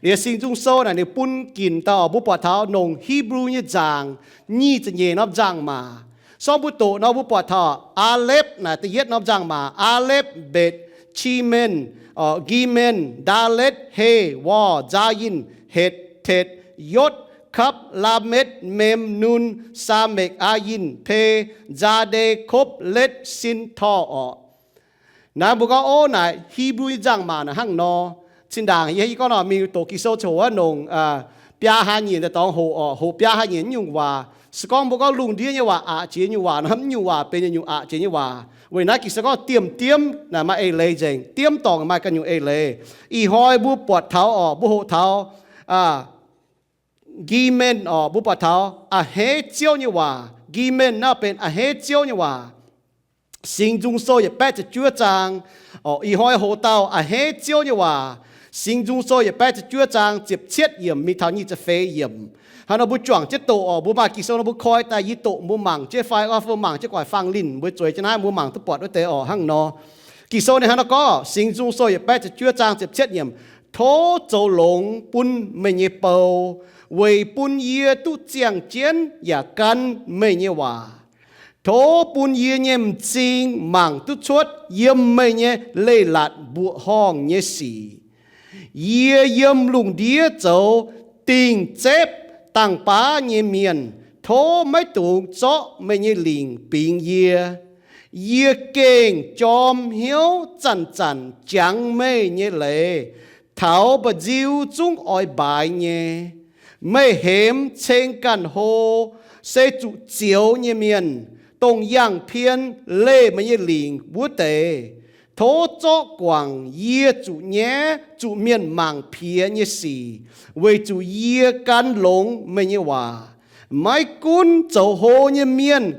Liuz Singx Nzung Sou naaic ninh bun ginc daaih oc, mbuo buatc taux nongc Hipv^lu nyei nzaangc nyic ziepc nyeic norm nzaangc-maac. Sorng mbuo doqc nor mbuo buatc taux Aalepv naaic da'yietv norm nzaangc-maac, Aalepv, Mbetc, Cimen, Gimen, Ndaaletv, He, Worh, Nzaayin, Hetv, Tetv, Yotv, Kapv, Laametv, Mem, Nun, Saamekv, Aayin, Pe, Nzaa^nde, Kopv, Letv, Sin, Torh oc. Naaiv mbuo gorngv, ov, naaic Hipv^lu nyei nzaangc-maac naaic hnangv nor. Zinh ndaangc yie gorngv nor, mingh doqc Ging-Sou ziouc hoqc wuov nongc biaa hlaax nyieqc daaih dorngx hoqc oc, hoqc biaa hlaax nyieqc nyungc waac. Se gorngv mbuo gorngv lungh ndiev nyei waac aqc jiex nyungc waac nor, mv nyungc waac benx nyungc aqc jiex nyei waac. Weic naaiv Ging-Sou gorngv diemv diemv naaic maaih eix leiz nzengc, diemv dorngc maaih ganh nyungc eix leiz. Ih hnoi mbuo buatc taux oc, mbuo hoqc taux Gimen oc, mbuo buatc taux a'hneiv Ziouv nyei waac. Gimen naaiv benx a'hneiv Ziouv nyei waac. Singx Nzung Sou yietc baeqv ziepc juov zaang. Ih hnoi hoqc dauh a'hneiv Ziouv nyei waac. Singx Nzung Sou yietc baeqv ziepc juov zaang ziepc cietv yiemc mingh taux nyic ziepc feix yiemc. Hnangv nor mbuo juangc jienv doqc oc, mbuo maaih Ging-Sou nor mbuo koi daaih yie doqc mbuo mangc jienv fai mbuo mangc jienv gu'nguaaic fangx linh mbuo zueiz jienv naaiv mbuo mangc duqv buatc wuov deix oc hnangv nor. Ging-Sou ninh hnangv nor gorngv, Singx Nzung Sou yietc baeqv ziepc juov zaang ziepc cietv yiemc, Tov zoux longx bun meih nyei bou, weic bun yie duqv ziangh jienv yaac gan meih nyei waac. Tov bun yie nyei m'zing mangc duqv cuotv yiem meih nyei leiz-latc mbuoqc horngh nyei sic. Yie yiem lungh ndiev zoux dingh zepv dangh baav nyei mienh, tov maiv dungx zorqv meih nyei lingc bingx yie. Yie gengh jorm hnyouv zanc-zanc jangx meih nyei leiz, taux mba'nziu zungv oix mbaaix nyei. Meih hemx ceng ganh hlo, se zuqc zioux nyei mienh, dongh yangh pien leih meih nyei lingc wuov deix. Tov zorqv guangc yie zuqc nyaiv zuqc mienh mangc piex nyei sic, weic zuqc yie gan longx meih nyei waac. Maiv gunv zoux hlo nyei mienh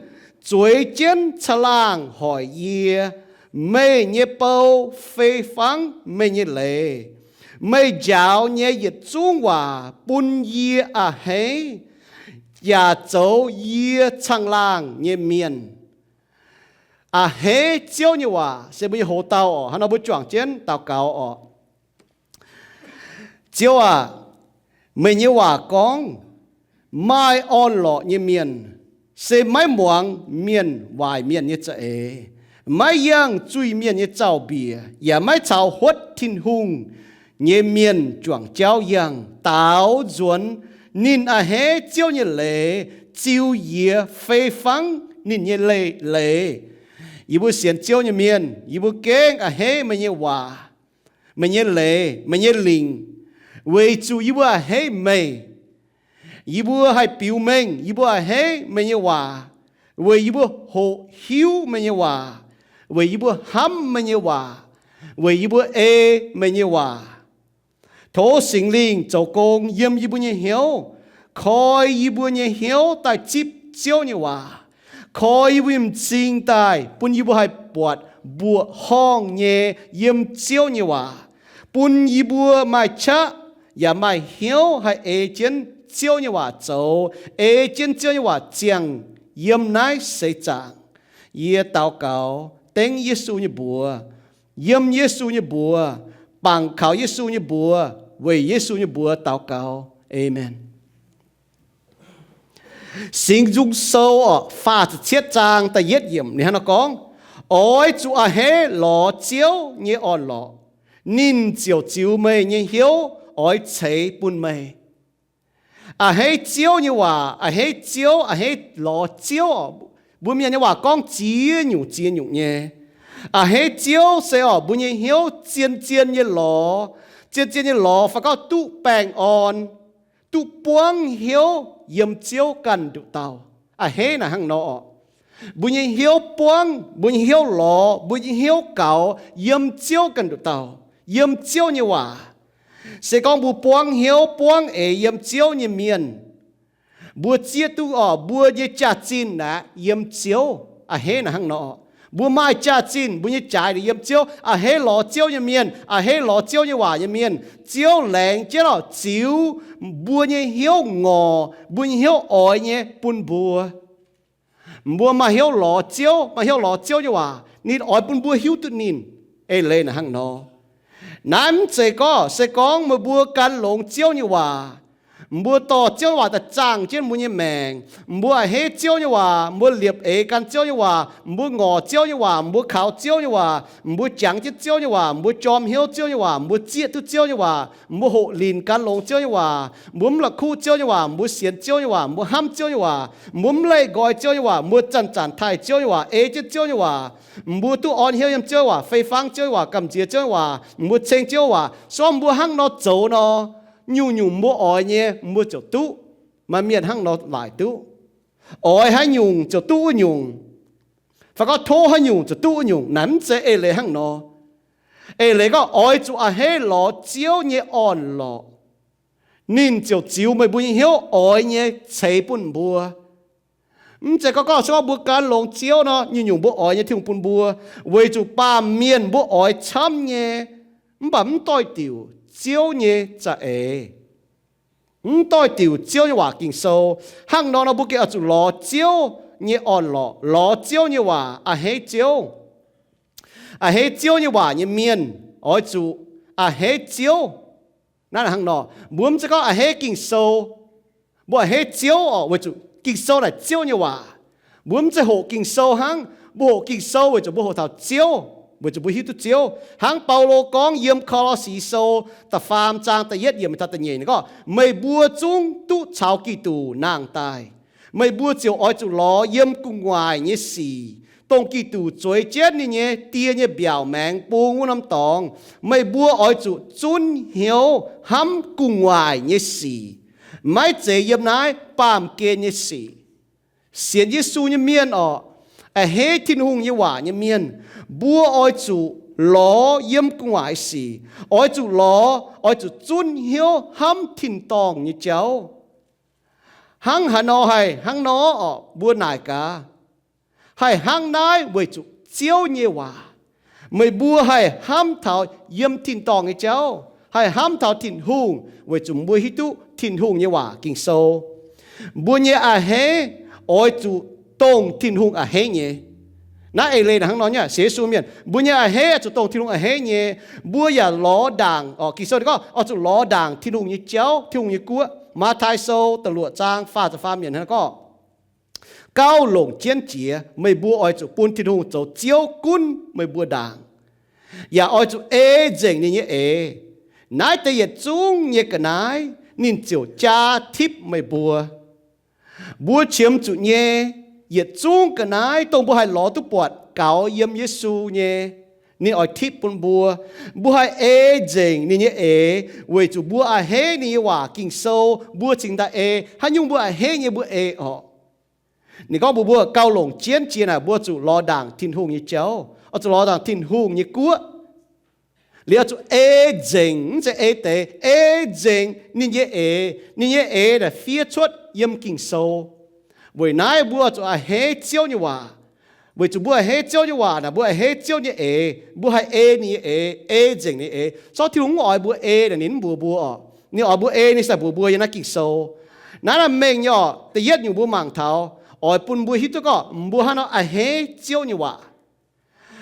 zueiz jienv caangh laangh hoic yie. Meih nyei bou fei fangv meih nyei leiz. Meih njaaux nyei yietc zungv waac bun yie a'hneiv, yaac zoux yie caangh laangh nyei mienh. A'hneiv Ziouv nyei waac se mbuo nyei hoc-dauh oc. Hnangv nor mbuo juangc jienv daux gaux oc. Ziouv aac, meih nyei waac gorngv, maaih orn-lorqc nyei mienh se maiv muangx mienh waaic mienh nyei za'eix, maiv yangh zuiz-mienh nyei zaux-mbiec, yaac maiv caux huotv Tin-Hungh nyei mienh juangc jauv yangh. Daaux nzuonx ninh a'hneiv Ziouv nyei leiz, ziux yie fei fangv ninh nyei leiz. Yie mbuo sienx Ziouv nyei mienh, yie mbuo gengh a'hneiv meih nyei waac, meih nyei leiz, meih nyei lingc, weic zuqc yie mbuo a'hneiv meih. Yie mbuo haih biux mengh yie mbuo a'hneiv meih nyei waac, weic yie mbuo hoqc hiuv meih nyei waac, weic yie mbuo hnamv meih nyei waac, weic yie mbuo ei meih nyei waac. Tov Singx Lingh zoux gong yiem yie mbuo nyei hnyouv, koi yie mbuo nyei hnyouv daaih zipv Ziouv nyei waac, koi yie mbuo nyei m'zing daaih bun yie mbuo haih buatc mbuoqc horngh nyei yiem Ziouv nyei waac, bun yie mbuo maaih qaqv yaac maaih hnyouv haih ei jienv Ziouv nyei waac zoux, ei jienv Ziouv nyei waac ziangh yiem naaiv seix zaangc. Yie daux gaux dengv Yesu nyei mbuox, yiem Yesu nyei mbuox, bangc kaux Yesu nyei mbuox, weic Yesu nyei mbuox daux gaux. Aamen. Singx Nzung Sou oc, faah ziepc cietv zaang da'yietv yiemc ninh hnangv nor gorngv, Oix zuqc a'hneiv lorz Ziouv nyei orn-lorqc, ninh ziouc ziux meih nyei hnyouv oix ceix bun meih. A'hneiv Ziouv nyei waac, a'hneiv Ziouv, a'hneiv lorz Ziouv. Mbuo mienh nyei waac gorngv ziex nyungc ziex nyungc nyei. A'hneiv Ziouv se oc mbuo nyei hnyouv zien-zien nyei lorz, zien-zien nyei lorz fai gorngv duqv baengh orn, duqv buangv hnyouv yiem Ziouv ganh nduqc dauh. A'hneiv naaic hnangv nor oc. Mbuo nyei hnyouv buangv, mbuo nyei hnyouv lorz, mbuo nyei hnyouv gaux yiem Ziouv ganh nduqc dauh, yiem Ziouv nyei waac. Se gorngv mbuo buangv hnyouv buangv eix yiem Ziouv nyei mienh, mbuo zieqv duqv oc mbuo nyei jaax-zinh naaic yiem Ziouv. A'hneiv naaic hnangv nor. Mbuo maaih jaax-zinh, mbuo nyei jaaix naaic yiem Ziouv. A'hneiv lorz Ziouv nyei mienh, a'hneiv lorz Ziouv nyei waac nyei mienh, Ziouv laengz jienv oc ziux mbuo nyei hnyouv ngorc, mbuo nyei hnyouv oix nyei bun mbuo. Mbuo maaih hnyouv lorz Ziouv, maaih hnyouv lorz Ziouv nyei waac, ninh oix bun mbuo hiuv duqv ninh. Eix leiz naaic hnangv nor. Naaiv mv zeiz gorngv, se gorngv meih mbuo gan longx Ziouv nyei waac, mbuo dorh Ziouv nyei waac daaih zaangh jienv mbuo nyei maengc, mbuo a'hneiv Ziouv nyei waac, mbuo liepc eix gan Ziouv nyei waac, mbuo ngorc Ziouv nyei waac, mbuo kaux Ziouv nyei waac, mbuo jangx jienv Ziouv nyei waac, mbuo jorm hnyouv Ziouv nyei waac, mbuo zieqv duqv Ziouv nyei waac, mbuo hoqc linc gan longx Ziouv nyei waac, mbuo mv la'kuqv Ziouv nyei waac, mbuo sienx Ziouv nyei waac, mbuo hnamv Ziouv nyei waac, mbuo mv leih nqoi Ziouv nyei waac, mbuo zanc-zanc taaih Ziouv nyei waac, ei jienv Ziouv nyei waac, mbuo duqv orn hnyouv yiem Ziouv waac, fei fangv Ziouv nyei waac, gamh nziex Ziouv nyei waac, mbuo ceng Ziouv waac. Se gorngv mbuo hnangv nor zoux nor, nyungc-nyungc mbuo oix nyei mbuo ziouc duqv. Maaih mienh hnangv nor laaic duqv, oix haaix nyungc ziouc duqv wuov nyungc. Fai gorngv tov haaix nyungc ziouc duqv wuov nyungc, naaic mv zeiz eix leiz hnangv nor. Eix leiz gorngv oix zuqc a'hneiv lorz Ziouv nyei orn-lorqc, ninh ziouc ziux meih mbuo nyei hnyouv oix nyei ceix bun mbuo. Mv zeiz gorngv, gorngv se gorngv mbuo gan longx Ziouv nor, nyungc-nyungc mbuo oix nyei Tin-Hungh bun mbuo, weic zuqc baamh mienh mbuo oix camv nyei, mv baac mv doix-diuc Ziouv nyei za'eix, mv doix-diuc Ziouv nyei waac Ging-Sou. Hnangv nor nor mbuo gengh oix zuqc lorz Ziouv nyei orn-lorqc, lorz Ziouv nyei waac, a'hneiv Ziouv. A'hneiv Ziouv nyei waac nyei mienh oix zuqc a'hneiv Ziouv. Naaiv hnangv nor, mbuo mv zeiz gorngv a'hneiv Ging-Sou, mbuo a'hneiv Ziouv oc, weic zuqc Ging-Sou naaic Ziouv nyei waac. Mbuo mv zeiz hoqc Ging-Sou hnangv, mbuo hoqc Ging-Sou weic zuqc mbuo hoqc taux Ziouv, weic zuqc mbuo hiuv duqv Ziouv. Hnangv Baulo gorngv yiem Ko^lo^si Sou da'faam zaang da'yietv yiemc taux da'nyeic ninh gorngv, meih mbuo zungv duqv caux Giduc nangh daaih, meih mbuo ziouc oix zuqc lorz yiem gu'nguaaic nyei sic, dongh Giduc zueiz jienv ninh nyei Die nyei mbiaauc maengx bung wuov norm dorngx. Meih mbuo oix zuqc zunv hnyouv hnamv gu'nguaaic nyei sic, maiv zeiz yiem naaiv baamh gen nyei sic. Sienx Yesu nyei mienh orqc, a'hneiv Tin-Hungh nyei waac nyei mienh, mbuo oix zuqc lorz yiem gu'nguaaic sic, oix zuqc lorz, oix zuqc zunv hnyouv hnamv tin-dorngh nyei jauv. Hnangv haaix nor haih hnangv nor orqc? Mbuo naaic gaax, haih hnangv naaiv weic zuqc Ziouv nyei waac. Meih mbuo haih hnamv taux yiem tin-dorngh nyei jauv, haih hnamv taux Tin-Hungh weic zuqc mbuo hiuv duqv Tin-Hungh nyei waac Ging-Sou. Mbuo nyei a'hneiv oix zuqc dongh Tin-Hungh a'hneiv nyei. Naaiv eix leiz hnangv nor nyei, sienx Yesu mienh, mbuo nyei a'hneiv oix zuqc dongh Tin-Hungh a'hneiv nyei. Mbuo yaac lorz ndaangc, Ging-Sou ninh gorngv oix zuqc lorz ndaangc Tin-Hungh nyei jauv, Tin-Hungh nyei guoqv. Matv^tai Sou da'luoqc zaang faah ziepc faam yiemc hnangv gorngv, gauh longc jienv jiex meih mbuo oix zuqc bun Tin-Hungh zoux Ziouv gunv meih mbuo ndaangc, yaac oix zuqc ei nzengc ninh nyei eix. Naaiv deix yietc zungv nyei ga'naaiv ninh ziouc jaa tipv meih mbuo. Mbuo qiemx zuqc nyei yietc zungv ga'naaiv dongh mbuo haih lorz duqv buatc gaux yiem Yesu nyei, ninh oix tipv bun mbuo. Mbuo haih ei nzengc ninh nyei eix weic zuqc mbuo a'hneiv ninh nyei waac Ging-Sou, mbuo cingx daaih ei. Haaix nyungc mbuo a'hneiv nyei mbuo ei orqc. Ninh gorngv mbuox mbuo gauh longc jienv jiex naaic mbuo zuqc lorz ndaangc Tin-Hungh nyei jauv, oix zuqc lorz ndaangc Tin-Hungh nyei guoqv. Liuz oix zuqc ei nzengc, mv zeiz ei deix, ei nzengc ninh nyei eix. Ninh nyei eix naaic fiev cuotv yiem Ging-Sou. Weic naaiv mbuo zuqc a'hneiv Ziouv nyei waac. Weic zuqc mbuo a'hneiv Ziouv nyei waac naaic, mbuo a'hneiv Ziouv nyei eix, mbuo haih ei ninh nyei eix, ei nzengc ninh nyei eix. Se gorngv Tin-Hungh mv oix mbuo ei naaic, ninh mv mbuox mbuo orqc. Ninh oix mbuo ei, ninh se daaih mbuox mbuo yiem naaiv Ging-Sou. Naaiv naaiv mengh nyei orqc, da'yietv nyungc mbuo mangc taux, oix bun mbuo hiuv duqv gorngv mbuo hnangv nor a'hneiv Ziouv nyei waac.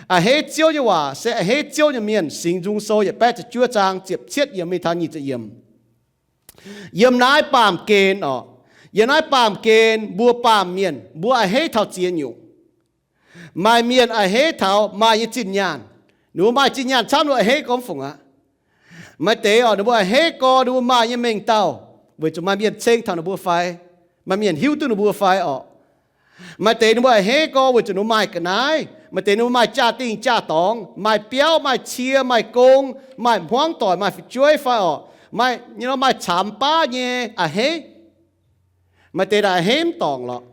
A'hneiv Ziouv nyei waac se a'hneiv Ziouv nyei mienh. Singx Nzung Sou yietc baeqv ziepc juov zaang ziepc cietv yiemc mingh taux nyic ziepc yiemc. Yiem naaiv baamh gen orqc, yiem naaiv baamh gen mbuo baamh mienh mbuo a'hneiv taux ziex nyungc. Maaih mienh a'hneiv taux maaih nyei zinh nyaanh. Ninh mbuo maaih zinh nyaanh camv, ninh mbuo a'hneiv gormx fungc aqv. Maaih deix orqc, ninh mbuo a'hneiv gorx ninh mbuo maaih nyei mengh dauh, weic zuqc maaih mienh ceng taux ninh mbuo fai, maaih mienh hiuv duqv ninh mbuo fai orqc. Maaih deix ninh mbuo a'hneiv gorx weic zuqc ninh mbuo maaih ga'naaiv. Maaih deix ninh mbuo maaih jaa-dingh jaa-dorngx, maaih biauv, maaih cie, maaih gong, maaih hmuangv doic, maaih fu'jueiv fai orqc, maaih nyei nor maaih camx baav nyei a'hneiv. Maaih deix naaic a'hneiv mv dorngc lorqc.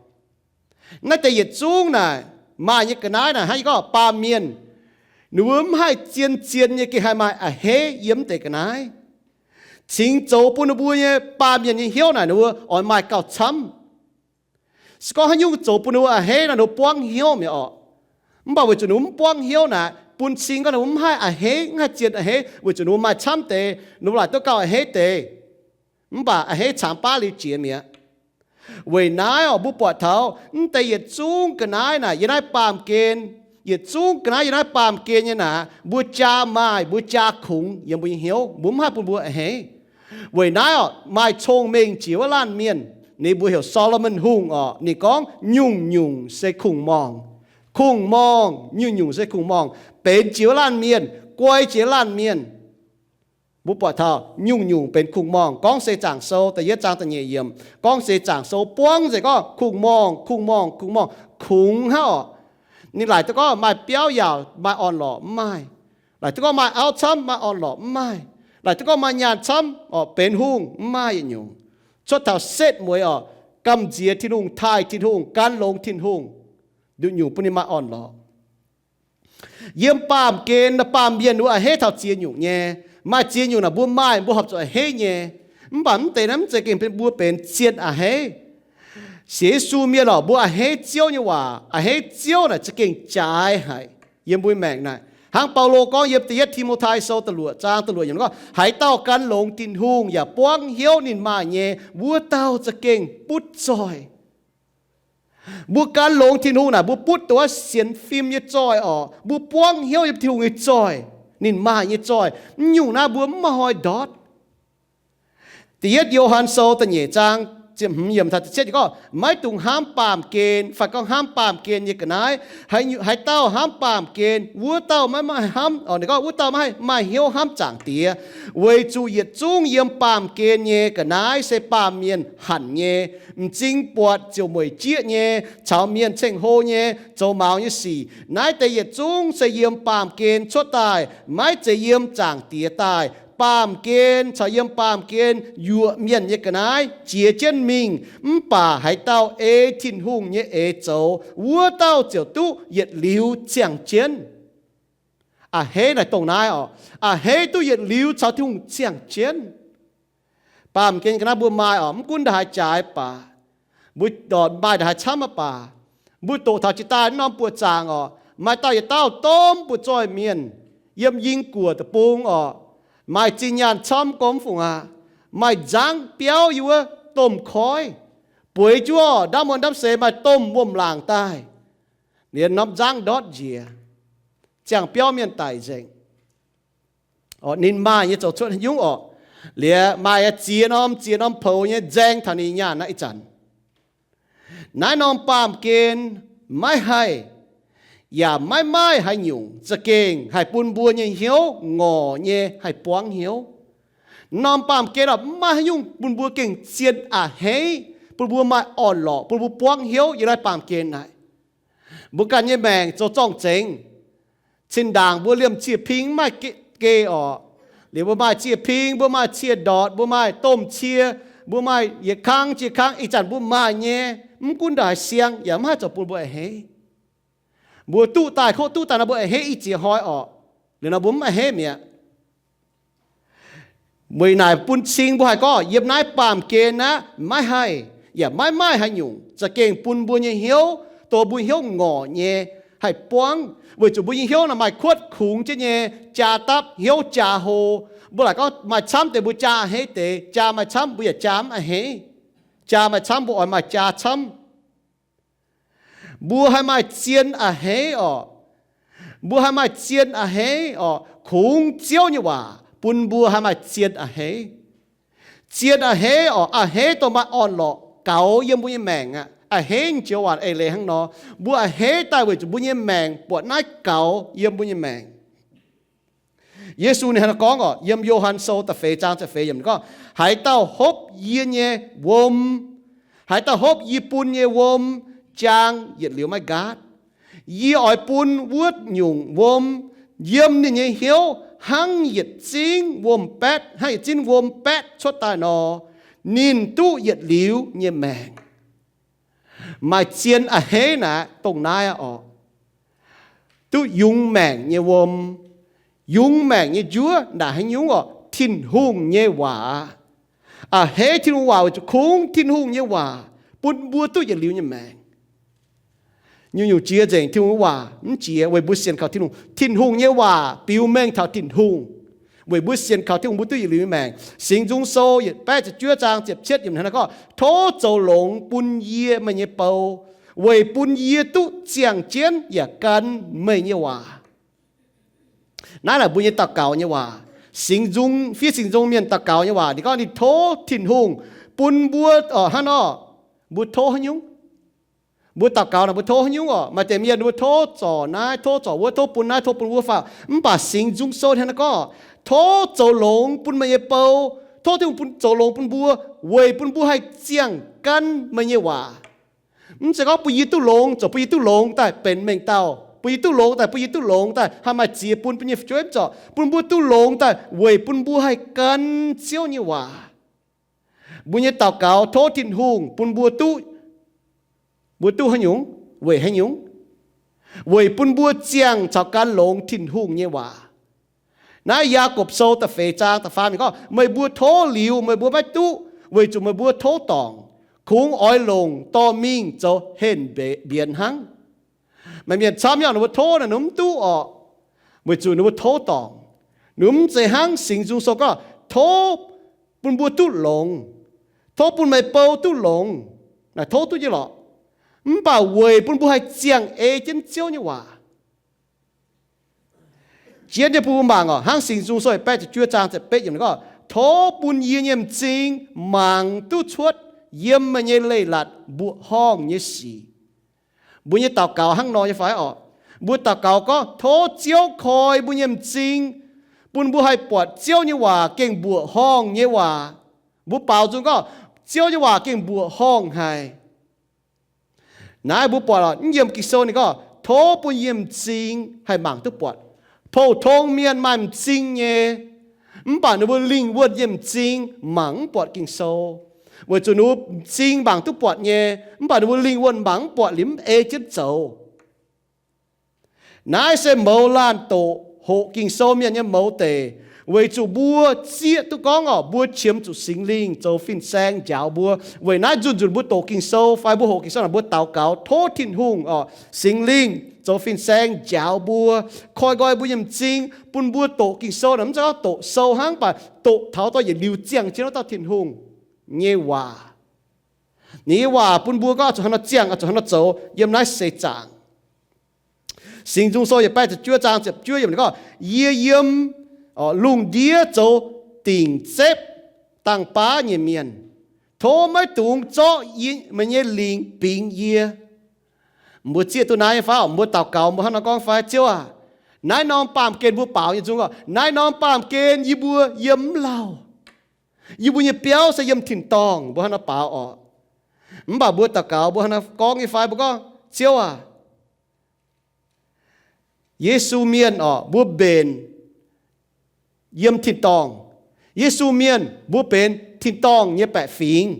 Naaiv deix yietc zungv naaic maaih nyei ga'naaiv naaic hnangv yie gorngv baamh mienh, ninh mbuo mv haih zien-zien nyei gengh haih maaih a'hneiv yiem deix ga'naaiv. Cingx zoux bun ninh mbuo nyei baamh mienh nyei hnyouv naaic ninh mbuo oix maaih gauh camv. Se gorngv haaix nyungc zoux bun ninh mbuo a'hneiv nor, ninh mbuo buangv hnyouv mi'aqv orqc. Mv baac weic zuqc ninh mbuo mv buangv hnyouv naaic, bun cing gorngv ninh mbuo mv haih a'hneiv, mv haih zien a'hneiv, weic zuqc ninh mbuo maaih camv deix, ninh mbuo laaic duqv gauh a'hneiv deix. Mv baac a'hneiv camx baav liuz jiex mi'aqv. Weic naaiv orqc, mbuo buatc taux mv deix yietc zungv ga'naaiv naaic yiem naaiv baamh gen, Yietc zungv ga'naaiv yiem naaiv baamh gen nyei naaic, mbuo jaa maaih, mbuo jaa kungx yiem mbuo nyei hnyouv, mbuo mv haih bun mbuo a'hneiv. Weic naaiv oc, maaih cong-mengh jiex wuov laanh mienh, ninh mbuo heuc Saa^lo^morn Hungh oc. Ninh gorngv, nyungc-nyungc se kungx-morngh. Kungx-morngh, nyungc-nyungc se kungx-morngh. Benx jiex wuov laanh mienh, guai jiex wuov laanh mienh. Mbuo buatc taux nyungc-nyungc benx kungx-morngh. Gorngv se Zaangc Sou da'yietv zaang da'nyeic yiemc, gorngv se Zaangc Sou buangv nzengc gorngv kungx-morngh, kungx-morngh, kungx-morngh, kungx hnangv oc. Ninh laaic duqv gorngv maaih biauv yaauc, maaih orn-lorqc, mv maaih. Laaic duqv gorngv maaih auv camv, maaih orn-lorqc, mv maaih. Laaic duqv gorngv maaih nyaanh camv oc, benx hungh, mv maaih yietc nyungc. Cuotv taux setv mueiz oc, gamh nziex Tin-Hungh, taaih Tin-Hungh, gan longx Tin-Hungh, nduqc nyungc bun ninh maaih orn-lorqc. Yiem baamh gen, baamh mienh wuov a'hneiv taux ziex nyungc nyei. Maaih ziex nyungc naaic mbuo maaih, mbuo horpc zuqc a'hneiv nyei. Mv baac mv deix naaiv mv zeiz gengh bun mbuo benx zien a'hneiv. Sienx Yesu mienh oc, mbuo a'hneiv Ziouv nyei waac, a'hneiv Ziouv naaic za'gengh jaaix haic yiem mbuo maengc naaic. Hnangv Baulo gorngv yiem da'yietv Ti^mo^tai Sou da'luoqc zaang da'luoqc yiemc gorngv, haaix dauh gan longx Tin-Hungh yaac buangv hnyouv ninh maaih nyei, wuov dauh za'gengh butv zoih. Mbuo gan longx Tin-Hungh naaic, mbuo butv dongh wuov sienx fim nyei zoih oc. Mbuo buangv hnyouv yiem Tin-Hungh nyei zoih, ninh maaih nyei zoih. Mv nyungc naaiv mbuo mv maaih hnoi ndortv. Da'yietv Yo^han Sou da'nyeic zaang ziepc hmz yiemc taux ziepc cietv gorngv, maiv dungx hnamv baamh gen, fai gorngv hnamv baamh gen nyei ga'naaiv. Haaix dauh hnamv baamh gen, wuov dauh maiv maaih hnamv, ninh gorngv wuov dauh maiv haih maaih hnyouv hnamv Zaangc Diex. Weic zuqc yietc zungv yiem baamh gen nyei ga'naaiv se baamh mienh hanc nyei, m'zing buatc ziouc mueic jieqv nyei, caux mienh ceng-hlo nyei, zoux maux nyei sic. Naaiv deix yietc zungv se yiem baamh gen cuotv daaih, maiv zeiz yiem Zaangc Diex daaih. Baamh gen caux yiem baamh gen yuoqc mienh nyei ga'naaiv jiex jienv mingh, mv baac haaix dauh ei Tin-Hungh nyei eix zoux, wuov dauh ziouc duqv yietc liuz ziangh jienv. A'hneiv naaic dongh naaiv oc. A'hneiv duqv yietc liuz caux Tin-Hungh ziangh jienv. Baamh gen ga'naaiv mbuo maaih oc, mv gunv ndaaih haaix jaaix baac, mbuo ndortc maaih ndaaih haaix camv mv baac, mbuo doqc taux jiex daaih norm buoqc zaangc oc, maaih dauh yietc dauh domh buoqc zoih mienh, yiem Ying Guoqv deic-bung oc, maaih zinh nyaanh camv gormx fungc aqv, maaih nzangv biauv yiem wuov domh koiv, bueix juov ndaamv wuom ndaamv seix maaih domh wuom-laangc daaih, liemh norm nzangv ndortv njiec, ziangh biauv mienh daic nzengc. Ninh maaih nyei zoux cuotv nyungc oc. Liemh maaih ziex norm ziex norm poux nyei nzaeng taux ninh nyaanh naaiv ih zanc. Naaiv norm baamh gen maiv haih, yaac maiv maaih haaix nyungc za'gengh haih bun mbuo nyei hnyouv ngorc nyei haih buangv hnyouv. Norm baamh gen oc, maiv maaih haaix nyungc bun mbuo gengh zien a'hneiv, bun mbuo maaih orn-lorqc, bun mbuo buangv hnyouv yiem naaiv baamh gen naaic. Mbuo ganh nyei maengc zoux zorng-zengx. Cin-ndaangc mbuo liemh cie-ping maiv maaih geh oc. Liuz mbuo maaih cie-ping, mbuo maaih cie-ndortc, mbuo maaih domh cie, mbuo maaih yietc kang cie kang, ih zanc mbuo maaih nyei, mv gunv ndaaih haaix siang yaac mv haih zoux bun mbuo a'hneiv. Mbuo duqv daaih, kov duqv daaih nor mbuo a'hneiv i ziex hnoi oc. Liuz nor mbuo mv a'hneiv mi'aqv. Weic naaic bun cing mbuo haih gorngv yiem naaiv baamh gen aqv, maiv haih, yaac maiv maaih haaix nyungc za'gengh bun mbuo nyei hnyouv, dongh mbuo hnyouv ngorc nyei, haih buangv, weic zuqc mbuo nyei hnyouv naaic maaih kuotv kungx jienv nyei, jaa dapv hnyouv jaa hlo. Mbuo laaic gorngv maaih camv deix mbuo jaa a'hneiv deix, jaa maaih camv mbuo yaac jaa mv a'hneiv. Jaa maaih camv mbuo oix maaih jaa camv. Mbuo haih maaih zien a'hneiv oc. Mbuo haih maaih zien a'hneiv oc. Kungx Ziouv nyei waac bun mbuo haih maaih zien a'hneiv. Zien a'hneiv oc, a'hneiv dongh maaih orn-lorqc gaux yiem mbuo nyei maengc aqv. A'hneiv joux waac eix leiz hnangv nor. Mbuo a'hneiv daaih weic zuqc mbuo nyei maengc buatc naaiv gaux yiem mbuo nyei maengc. Yesu ninh hnangv naaiv gorngv oc, yiem Yo^han Sou da'feix zaang ziepc feix yiemc gorngv, haaix dauh hopv yie nyei wuom, haaix dauh hopv yie bun nyei wuom, jaang yietc liuz maiv nqaatv. Yie oix bun wuov nyungc wuom yiem ninh nyei hnyouv hnangv yietc zingv wuom-baetv, hnangv yietc zingv wuom-baetv cuotv daaih nor, ninh duqv yietc liuz nyei maengc. Maaih zien a'hneiv naaic dongh naaiv oc. Duqv yungz maengc nyei wuom, yungz maengc nyei njuov naaic haaix nyungc oc? Tin-Hungh nyei waac. A'hneiv Tin-Hungh waac weic zuqc kungx Tin-Hungh nyei waac bun mbuo duqv yietc liuz nyei maengc. Nyungc-nyungc jiex nzengc Tin-Hungh waac mv jiex weic mbuo sienx kaux Tin-Hungh. Tin-Hungh nyei waac biux mengh taux Tin-Hungh. Weic mbuo sienx kaux Tin-Hungh mbuo duqv yietc liuz nyei maengc. Singx Nzung Sou yietc baeqv ziepc juov zaang ziepc cietv yiemc hnangv naaiv gorngv, tov zoux longx bun yie meih nyei bou, weic bun yie duqv ziangh jienv yaac gan meih nyei waac. Naaiv naaic mbuo nyei daux gaux nyei waac. Singx Nzung, fiev Singx Nzung mienh daux gaux nyei waac, ninh gorngv ninh tov Tin-Hungh bun mbuo, hnangv nor, mbuo tov haaix nyungc? Mbuo daux gaux naaic mbuo tov haaix nyungc orqc? Maaih deix mienh mbuo tov zorc naaiv, tov zorc wuov, tov bun naaiv, tov bun wuov faaux. Mv baac Singx Nzung Sou hnangv naaiv gorngv, tov zoux longx bun meih nyei bou, tov Tin-Hungh bun zoux longx bun mbuo, weic bun mbuo haih ziangh gan meih nyei waac. Mv zeiz gorngv bun yie duqv longx, zoux bun yie duqv longx daaih benx mengh dauh, bun yie duqv longx daaih, bun yie duqv longx daaih haih maaih ziex bun, bun yie fu'jueiv, mv zorqc, bun mbuo duqv longx daaih weic bun mbuo haih gan Ziouv nyei waac. Mbuo nyei daux gaux tov Tin-Hungh bun mbuo duqv, mbuo duqv haaix nyungc? Weic haaix nyungc? Weic bun mbuo ziangh caux gan longx Tin-Hungh nyei waac. Naaiv Yaagorpc Sou da'feix zaang da'faam ninh gorngv, meih mbuo tov liuz meih mbuo maiv duqv, weic zuqc meih mbuo tov dorngc, kungx oix longc dorh mingh zoux henh mbienx hnangv. Maaih mienh camv yaac ninh mbuo tov naaic ninh mv duqv orqc, weic zuqc ninh mbuo tov dorngc. Ninh mv zeiz hnangv Singx Nzung Sou gorngv, tov bun mbuo duqv longx, tov bun meih bou duqv longx, naaic tov duqv nyei lorqc. Mv baac weic bun mbuo haih ziangh ei jienv Ziouv nyei waac. Jienv nyei bun mbuo mangc orqc, hnangv Singx Nzung Sou baeqv ziepc juov zaang ziepc betv yiemc ninh gorngv, tov bun yie nyei m'zing mangc duqv cuotv yiem meih nyei leiz-latc mbuoqc horngh nyei sic. Mbuo nyei daux gaux hnangv nor nyei fai orqc? Mbuo daux gaux gorngv tov Ziouv koi mbuo nyei m'zing, bun mbuo haih buatc Ziouv nyei waac gengh mbuoqc horngh nyei waac. Mbuo baaux nzung gorngv Ziouv nyei waac gengh mbuoqc horngh haic. Naaiv mbuo buatc mv yiem Ging-Sou ninh gorngv, tov bun yie m'zing haih mangc duqv buatc. Pou-tong mienh maaih m'zing nyei, mv baac ninh mbuo lingh wuonh nyei m'zing mangc mv buatc Ging-Sou, weic zuqc ninh mbuo m'zing mangc duqv buatc nyei, mv baac ninh mbuo lingh wuonh mangc mv buatc, liemh mv ei jienv zoux. Naaiv se mouz laanh doqc hoqc Ging-Sou mienh nyei mouz deic, weic zuqc mbuo zieqv duqv gorngv orqc, mbuo qiemx zuqc Singx Lingh zoux fin-saeng njaaux mbuo. Weic naaiv nzunc nzunc mbuo doqc Ging-Sou fai mbuo hoqc Ging-Sou naaic, mbuo daux gaux tov Tin-Hungh orqc, Singx Lingh zoux fin-saeng njaaux mbuo, koi nqoi mbuo nyei m'zing, bun mbuo doqc Ging-Sou naaic mv zeiz gorngv doqc sou hnangv, mv baac doqc taux dorh yietc liuz ziangh jienv wuov dauh Tin-Hungh nyei waac. Ninh nyei waac bun mbuo gorngv zuqc hnangv nor ziangh, zuqc hnangv nor zoux yiem naaiv seix zaangc. Singx Nzung Sou yietc baeqv ziepc juov zaang ziepc juov yiemc ninh gorngv, yie yiem lungh ndiev zoux dingc zepv dangh baav nyei mienh. Tov maiv dungx zorqv meih nyei lingc bingx yie. Mbuo zieqv duqv naaiv nyei fai? Mbuo daux gaux mbuo hnangv nor gorngv fai? Ziouv aac, naaiv norm baamh gen mbuo baaux nyei nzung gorngv, naaiv norm baamh gen yie mbuo yiem mv lauh. Yie mbuo nyei biauv se yiem tin-dorngh, mbuo hnangv nor baaux orqc. Mv baac mbuo daux gaux mbuo hnangv nor gorngv nyei fai? Mbuo gorngv, Ziouv aac, Yesu mienh orqc, mbuo mbenc yiem tin-dorngh. Yesu mienh mbuo benx tin-dorngh nyei baeqc fingx.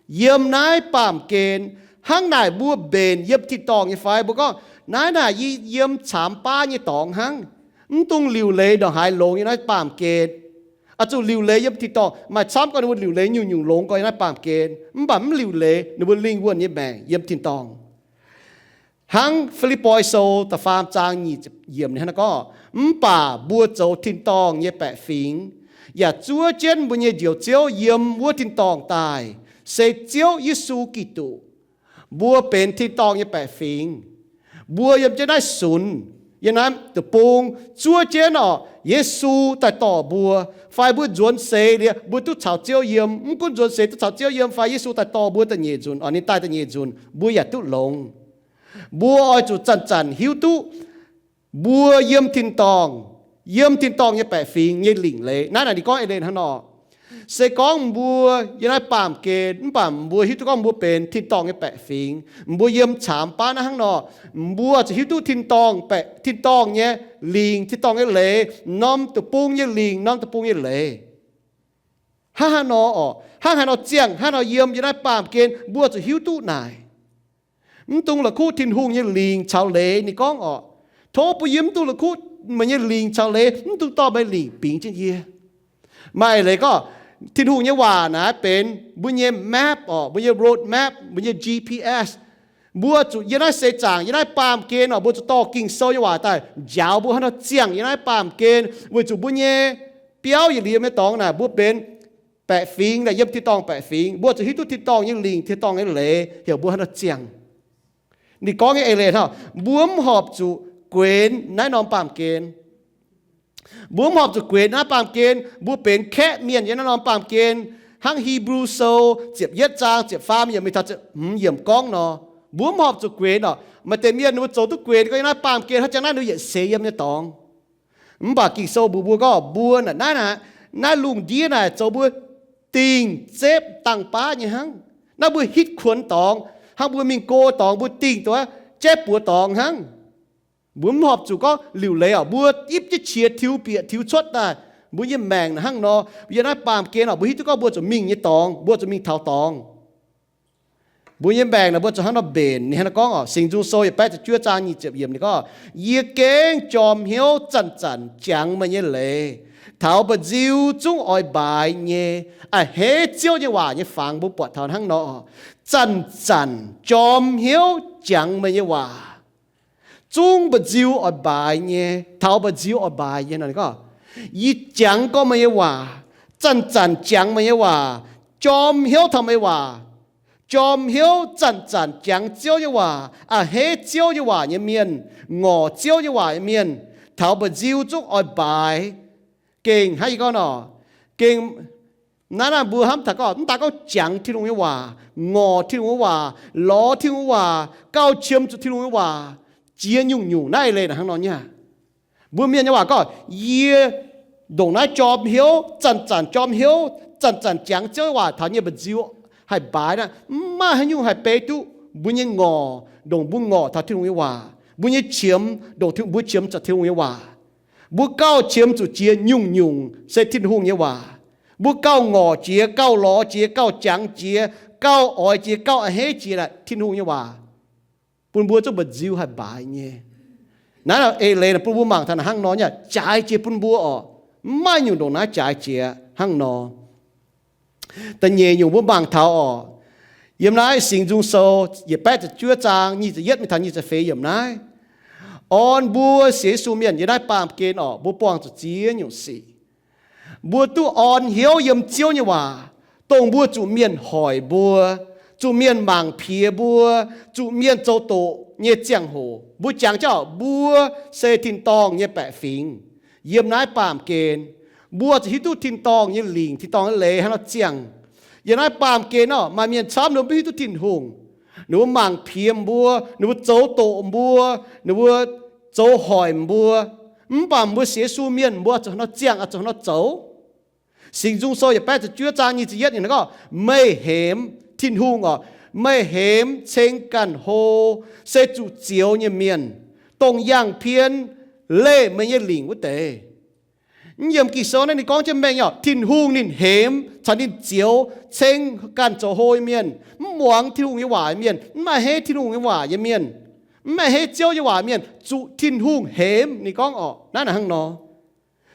Yiem naaiv baamh gen, hnangv naaic mbuo mbenc yiem tin-dorngh nyei fai? Mbuo gorngv, naaiv naaic yie yiem caamx baav nyei dorngx hnangv. Mv dungx liuc leiz ndongc haaix longx yiem naaiv baamh gen. Oix zuqc liuc leiz yiem tin-dorngh. Maaih camv gorngv ninh mbuo liuc leiz nyungc-nyungc longx gorngv yiem naaiv baamh gen, mv baac mv liuc leiz ninh mbuo lingh wuonh nyei maengc yiem tin-dorngh. Hnangv Fi^lipv^poi Sou da'faam zaang nyic ziepc yiemc ninh hnangv naaiv gorngv, mv baac mbuo zoux tin-dorngh nyei baeqc fingx, yaac zuov jienv mbuo nyei Njoux Ziouv yiem wuov tin-dorngh daaih, se Ziouv Yesu Giduc. Mbuo benx tin-dorngh nyei baeqc fingx. Mbuo yiem jienv naaiv sunx, yiem naaiv deic-bung, zuov jienv orqc, Yesu daaih dorh mbuo, fai mbuo nzuonx seix liuz mbuo duqv caux Ziouv yiem. Mv gunv nzuonx seix duqv caux Ziouv yiem fai Yesu daaih dorh mbuo da'nyeic nzunc, orqc, ninh daaih da'nyeic nzunc, mbuo yaac duqv longx. Mbuo oix zuqc zanc-zanc hiuv duqv mbuo yiem tin-dorngh, yiem tin-dorngh nyei baeqc fingx nyei lingc leiz. Naaiv naaic ninh gorngv eix leiz hnangv nor. Se gorngv mbuo yiem naaiv baamh gen, mv baac mbuo hiuv duqv gorngv mbuo benx tin-dorngh nyei baeqc fingx, mbuo yiem caamx baav naaiv hnangv nor, mbuo zuqc hiuv duqv tin-dorngh, tin-dorngh nyei lingc, tin-dorngh nyei leiz, norm deic-bung nyei lingc, norm deic-bung nyei leiz. Hnangv haaix nor orqc, hnangv haaix nor ziangh, hnangv haaix nor yiem yiem naaiv baamh gen, mbuo zuqc hiuv duqv naaic. Mv dungx la'kuqv Tin-Hungh nyei lingc caux leiz, ninh gorngv orqc. Tov bun yie mv dungx la'kuqv meih nyei lingc caux leiz, mv dungx dorh meih lingc bingx jienv yie. Maaih leiz gorngv, Tin-Hungh nyei waac naaiv benx mbuo nyei map orqc, mbuo nyei road map, mbuo nyei G P S. Mbuo zuqc yiem naaiv seix zaangc, yiem naaiv baamh gen orqc, mbuo zuqc dorh Ging-Sou nyei waac daaih njaaux mbuo hnangv nor ziangh yiem naaiv baamh gen, weic zuqc mbuo nyei biauv yietc liuz nyei dorngx naaic mbuo benx baeqc fingx, yiem tin-dorngh baeqc fingx. Mbuo zuqc hiuv duqv tin-dorngh nyei lingc, tin-dorngh nyei leiz, heuc mbuo hnangv nor ziangh. Ninh gorngv nyei eix leiz hnangv, mbuo mv horpc zuqc guenx naaiv norm baamh gen. Mbuo mv horpc zuqc guenx naaiv baamh gen. Mbuo benx kaeqv mienh yiem naaiv norm baamh gen, hnangv Hipv^lu Sou ziepc yietv zaang ziepc faam yiemc mingh taux ziepc hmz yiemc gorngv nor. Mbuo mv horpc zuqc guenx orqc. Maaih deix mienh ninh mbuo zoux duqv guenx gorngv yiem naaiv baamh gen hnangv jangx naaiv ninh mbuo yietc seix yiem nyei dorngx. Mv baac Ging-Sou mbuox mbuo gorngv mbuo naaic naaiv, naaiv lungh ndiev naaic zoux mbuo dingh zepv dangh baav nyei hnangv. Naaiv mbuo hitv kuonx dorngx, hnangv mbuo mingh go dorngx mbuo dingh duqv jaiv buoz dorngx hnangv. Mbuo mv horpc zuqc gorngv liuc leiz orqc, mbuo ipv jienv qiex tiux bieqc tiux cuotv daaih. Mbuo nyei maengc naaic hnangv nor, yiem naaiv baamh gen orqc, mbuo hiuv duqv gorngv mbuo zuqc mingh nyei dorngx, mbuo zuqc mingh taux dorngx. Mbuo nyei maengc naaic mbuo zuqc hnangv nor mbenc. Ninh hnangv nor gorngv orqc, Singx Nzung Sou yietc baeqv ziepc juov zaang nyic ziepc yiemc ninh gorngv, yie gengh jorm hnyouv zanc-zanc jangx meih nyei leiz, taux mba'nziu zungv oix mbaaix nyei. A'hneiv Ziouv nyei waac nyei fangx mbuo buatc taux hnangv nor, zanc-zanc jorm hnyouv jangx meih nyei waac, zungv mba'nziu oix mbaaix nyei, taux mba'nziu oix mbaaix nyei nor. Ninh gorngv, yie jangx gorngv meih nyei waac, zanc-zanc jangx meih nyei waac, jorm hnyouv taux meih waac, jorm hnyouv zanc-zanc jangx Ziouv nyei waac, a'hneiv Ziouv nyei waac nyei mienh, ngorc Ziouv nyei waac nyei mienh, taux mba'nziu zungv oix mbaaix. Gengh hnangv yie gorngv nor, gengh naaiv naaiv mbuo hnamv taux gorngv mv daaih gorngv jangx Tin-Hungh nyei waac, ngorc Tin-Hungh nyei waac, lorz Tin-Hungh nyei waac, gauh qiemx zuqc Tin-Hungh nyei waac, jiex nyungc-nyungc naaiv eix leiz naaic hnangv nor nyei. Mbuo mienh nyei waac gorngv, yie ndongc naaiv jorm hnyouv, zanc-zanc jorm hnyouv, zanc-zanc jangx Ziouv nyei waac taux nyei mba'nziu haih mbaaix naaiv, mv maaih haaix nyungc haih beiv duqv mbuo nyei ngorc, ndongc mbuo ngorc taux Tin-Hungh nyei waac, mbuo nyei qiemx, ndongc mbuo qiemx zuqc Tin-Hungh nyei waac. Mbuo gauh qiemx zuqc jiex nyungc-nyungc se Tin-Hungh nyei waac. Mbuo gauh ngorc jiex, gauh lorz jiex, gauh jangx jiex, gauh oix jiex, gauh a'hneiv jiex naaic Tin-Hungh nyei waac, bun mbuo zungv mba'nziu haih mbaaix nyei. Naaiv eix leiz bun mbuo mangc taux naaic hnangv nor nyei, jaaix jiex bun mbuo orqc. Mv maaih nyungc ndongc naaiv jaaix jiex hnangv nor. Da'nyeic nyungc mbuo mangc taux orqc, yiem naaiv Singx Nzung Sou yietc baeqv ziepc juov zaang nyic ziepc yietv mingh taux nyic ziepc feix yiemc naaiv, orn mbuo sienx Yesu mienh yiem naaiv baamh gen orqc, mbuo buangh zuqc ziex nyungc sic. Mbuo duqv orn hnyouv yiem Ziouv nyei waac, dongh mbuo zuqc mienh hoic mbuo, zuqc mienh mangc piex mbuo, zuqc mienh zoux doqc nyei ziangh hoc. Mbuo jangx jauv mbuo se tin-dorngh nyei baeqc fingx yiem naaiv baamh gen. Mbuo zuqc hiuv duqv tin-dorngh nyei lingc, tin-dorngh nyei leiz hnangv nor ziangh. Yiem naaiv baamh gen orqc, maaih mienh camv ninh mbuo mv hiuv duqv Tin-Hungh. Ninh mbuo mangc piex mbuo, ninh mbuo zoux doqc mbuo, ninh mbuo zoux hoic mbuo. Mv baac mbuo sienx Yesu mienh mbuo zuqc hnangv nor ziangh, zuqc hnangv nor zoux. Singx Nzung Sou yietc baeqv ziepc juov zaang nyic ziepc yietv ninh gorngv, meih hemx Tin-Hungh orqc, meih hemx ceng ganh hlo, se zuqc zioux nyei mienh, dongh yangh pien leih meih nyei lingc wuov deix. Mv yiem Ging-Sou naaiv ninh gorngv jienv mengh orqc, Tin-Hungh ninh hemx caux ninh zioux ceng ganh zoux hlo nyei mienh, mv muangx Tin-Hungh nyei waac nyei mienh, mv a'hneiv Tin-Hungh nyei waac nyei mienh, mv a'hneiv Ziouv nyei waac mienh, zuqc Tin-Hungh hemx. Ninh gorngv orqc, naaiv naaic hnangv nor,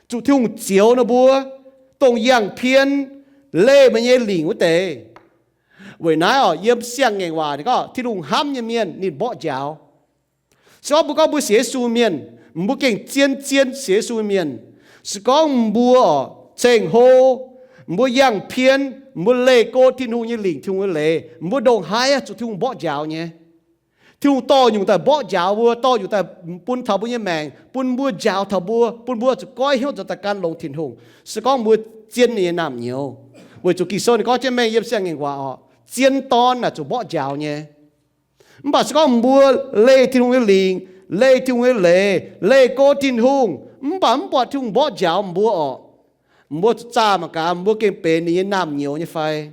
zuqc Tin-Hungh zioux ninh mbuo, dongh yangh pien leih meih nyei lingc wuov deix. Weic naaiv orqc, yiem Siang-Ngaengc Waac ninh gorngv Tin-Hungh hnamv nyei mienh ninh mborqv njaaux. Se gorngv mbuo gorngv mbuo sienx Yesu mienh, mbuo gengh zien-zien sienx Yesu mienh. Se gorngv mbuo orqc ceng hlo, mbuo yangh pien, mbuo leih go Tin-Hungh nyei lingc, Tin-Hungh nyei leiz, mbuo ndongc haaix zuqc Tin-Hungh mborqv njaaux nyei. Tin-Hungh dorh nyungc daaih mborqv njaaux mbuo, dorh nyungc daaih bun taux mbuo nyei maengc, bun mbuo njaaux taux mbuo, bun mbuo zuqc goiv hnyouv nzuonx daaih gan longx Tin-Hungh. Se gorngv mbuo zien ninh nyei naamh nyouz, weic zuqc Ging-Sou ninh gorngv jienv mengh yiem Siang-Ngaengc Waac orqc, zien dorn naaic zuqc mborqv njaaux nyei. Mv baac se gorngv mbuo leih Tin-Hungh nyei lingc, leih Tin-Hungh nyei leiz, leih go Tin-Hungh, mv baac mv buatc Tin-Hungh mborqv njaaux mbuo orqc, mbuo zuqc zaah mangc gaax mbuo gengh benx ninh nyei naamh nyouz nyei fai.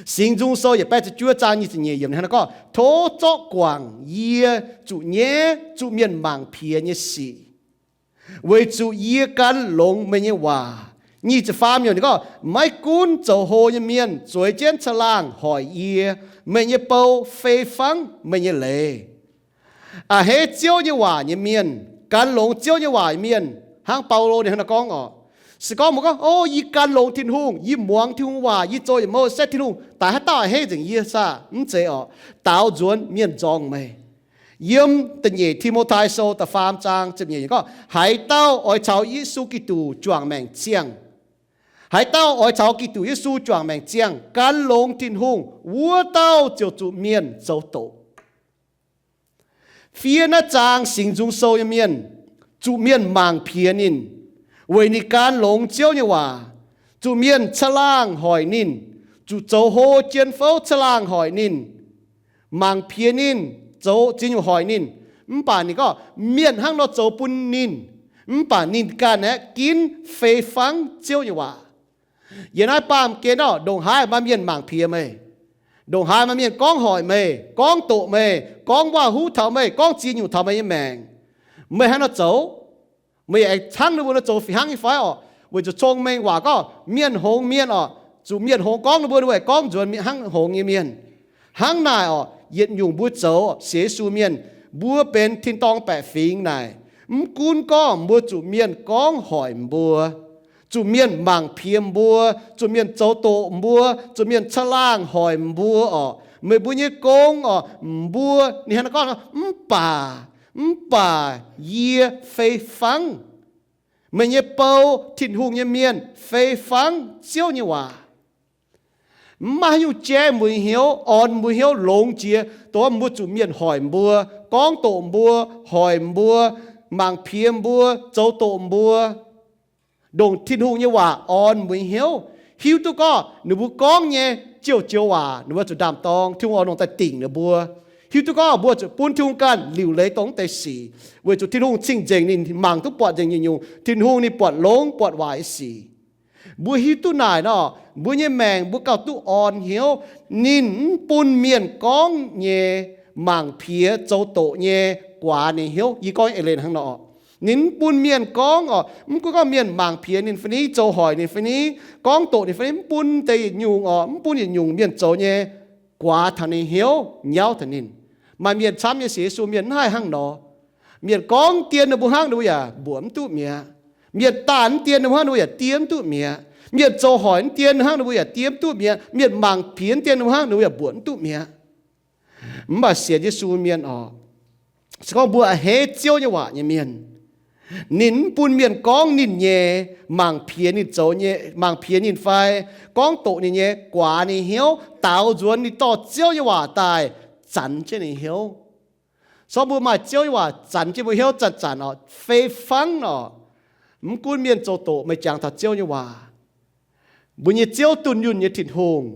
Singx Nzung Sou yietc baeqv ziepc juov zaang nyic ziepc nyeic yiemc hnangv naaiv gorngv, tov zorqv guangc yie zuqc nyaiv zuqc mienh mangc piex nyei sic, weic zuqc yie gan longx meih nyei waac. Nyic ziepc faam yiemc ninh gorngv, maiv gunv zoux hlo nyei mienh zueiz jienv caangh laangh hoic yie, meih nyei bou fei fangv meih nyei leiz. A'hneiv Ziouv nyei waac nyei mienh, gan longx Ziouv nyei waac nyei mienh, hnangv Baulo ninh hnangv naaiv gorngv orqc. Se gorngv mbuo gorngv, o, yie gan longx Tin-Hungh, yie muangx Tin-Hungh waac, yie zoux yietc mouc se Tin-Hungh daaix haaix dauh a'hneiv nzengc yie saah? Mv zeiz orqc. Daaux nzuonx mienh nzorng meih. Yiem da'nyeic Ti^mo^tai Sou da'faam zaang ziepc nyeic gorngv, haaix dauh oix caux Yesu Giduc juangc maengc ziangh, haaix dauh oix caux Giduc Yesu juangc maengc ziangh, gan longx Tin-Hungh, wuov dauh ziouc zuqc mienh zoux doqc. Fiev naaiv zaang Singx Nzung Sou nyei mienh, zuqc mienh mangc piex ninh, weic ninh gan longx Ziouv nyei waac. Zuqc mienh caangh laangh hoic ninh, zuqc zoux hlo jien fouv caangh laangh hoic ninh, mangc piex ninh, zoux ziex nyungc hoic ninh. Mv baac ninh gorngv mienh hnangv nor zoux bun ninh, mv baac ninh ganh aeqv, ginv fei fangv Ziouv nyei waac. Yiem naaiv baamh gen orqc, ndongc haaix maaih mienh mangc piex meih, ndongc haaix maaih mienh gorngv hoic meih, gorngv doqc meih, gorngv waac-huv taux meih, gorngv ziex nyungc taux meih nyei maengc, meih hnangv nor zoux, meih yaac aengx hnangv ninh mbuo nor zoux fih hnangv nyei fai orqc? Weic zuqc cong-mengh waac gorngv mienh hngongx mienh orqc, zuqc mienh hngongx gorngv ninh mbuo, ninh mbuo aengx gorngv nzuonx hnangv hngongx nyei mienh. Hnangv naaic orqc, yietc nyungc mbuo zoux sienx Yesu mienh, mbuo benx tin-dorngh baeqc fingx naaic, mv gunv gorngv mbuo zuqc mienh gorngv hoic mbuo, zuqc mienh mangc piex mbuo, zuqc mienh zoux doqc mbuo, zuqc mienh caangh laangh hoic mbuo orqc, meih mbuo nyei gong orqc, mbuo, ninh hnangv nor gorngv, mv baac, mv baac yie fei fangv meih nyei bou, Tin-Hungh nyei mienh, fei fangv Ziouv nyei waac. Mv maaih haaix nyungc jaiv mbuo hnyouv, orn mbuo hnyouv longx jiex dongh mbuo zuqc mienh hoic mbuo, gorngv doqc mbuo, hoic mbuo, mangc piex mbuo, zoux doqc mbuo, ndongc Tin-Hungh nyei waac orn mbuo hnyouv. Hiuv duqv gorngv ninh mbuo gorngv nyei joux-joux waac ninh mbuo zuqc ndaam-dorng, Tin-Hungh oix longc daaih dingc ninh mbuo. Hiuv duqv gorngv mbuo zuqc bun Tin-Hungh ganh liuc leiz dongh mv deix sic, weic zuqc Tin-Hungh cing-nzengc, ninh mangc duqv buatc nzengc nyungc-nyungc. Tin-Hungh ninh buatc longx buatc waaic sic. Mbuo hiuv duqv naaic nor, mbuo nyei maengc mbuo gauh duqv orn hnyouv. Ninh mv bun mienh gorngv nyei, mangc piex, zoux doqc nyei guaax ninh hnyouv. Yie gorngv eix leiz hnangv nor, ninh mv bun mienh gorngv orqc, mv gunv gorngv mienh mangc piex ninh fai ni, zoux hoic ninh fai ni, gorngv doqc ninh fai ni, mv bun deix yietc nyungc orqc, mv bun yietc nyungc mienh zoux nyei guaax taux ninh hnyouv, nyauv taux ninh. Maaih mienh camv nyei sienx Yesu mienh mv haih hnangv nor. Mienh gorngv dien ninh mbuo hnangv, ninh mbuo yaac mbuoqc mv duqv mi'aqv. Mienh daanh mv dien ninh mbuo hnangv, ninh mbuo yaac diev mv duqv mi'aqv. Mienh zoux hoic mv dien hnangv, ninh mbuo yaac diev mv duqv mi'aqv. Mienh mangc piex mv dien ninh mbuo hnangv, ninh mbuo yaac mbuoqc mv duqv mi'aqv. Mv baac sienx Yesu mienh orqc, se gorngv mbuo a'hneiv Ziouv nyei waac nyei mienh, ninh mv bun mienh gorngv ninh nyei, mangc piex ninh zoux nyei, mangc piex ninh fai gorngv doqc ninh nyei guaax ninh hnyouv, daaux nzuonx ninh dorh Ziouv nyei waac daaih zanc jienv ninh hnyouv. Se gorngv mbuo maaih Ziouv nyei waac zanc jienv mbuo hnyouv zanc-zanc orqc, fei fangv orqc, mv gunv mienh zoux doqc meih jangx taux Ziouv nyei waac, mbuo nyei Ziouv dunh yunh nyei Tin-Hungh,